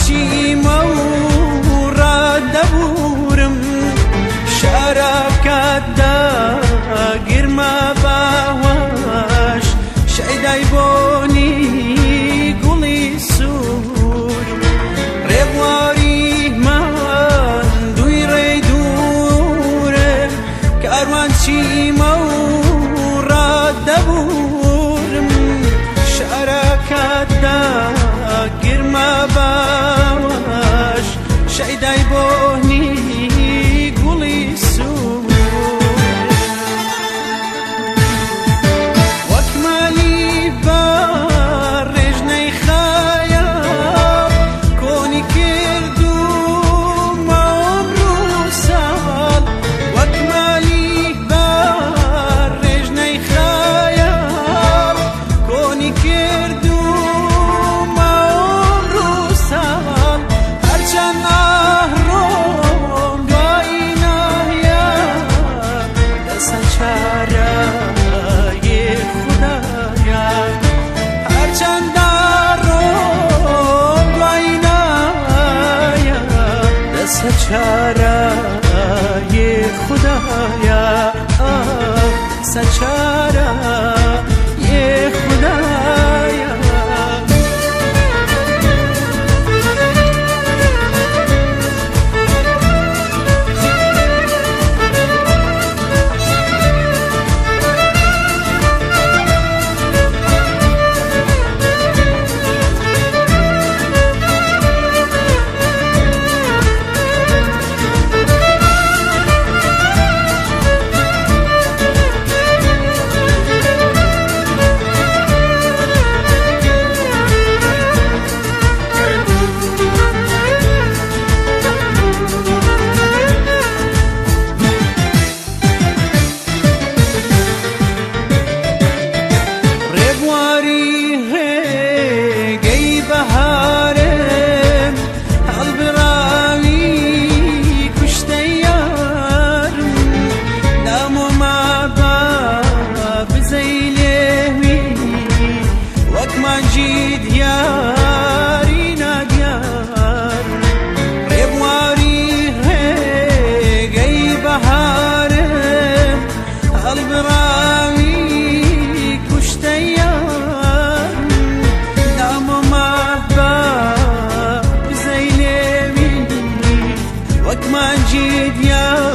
چیمە و ڕادەبورم شارەکەتدا گرمە باوەش شەیدای بۆنی گوڵی سوور ڕێبواری ماندووی ڕێی دوورم کاروان چیمە و ڕادەبورم شارەکەتدا گرمە باوەش شەیدای بۆنی گوڵی سوور وەک مالی بە ڕێژنەی خەیاڵ کۆنی کرد و ماوەم ڕووساڵ وەک مالی بە ڕێژنەی خەیاڵ کۆنی کرد و ماوەم ڕووساڵ هەرچەند ئاهڕۆم دوایی نایە دەسە چارەیێ خودایا هەرچەند ئاڕۆم دوایی نایە دەسە چارەیێ خودایا دەسە چارەیێ خودایا. ڕێبواری ڕێگەی بەهارم هەڵبڕاوی کوشتەی یارم نامۆ مابا بزەی لێوی وەک مانگی دیاری نادیار ڕێبواری ڕێگەی بەهارم هەڵبڕاوی کوشتەی یارم نامۆ مابا بزەی لێوی وەک مانگی دیار.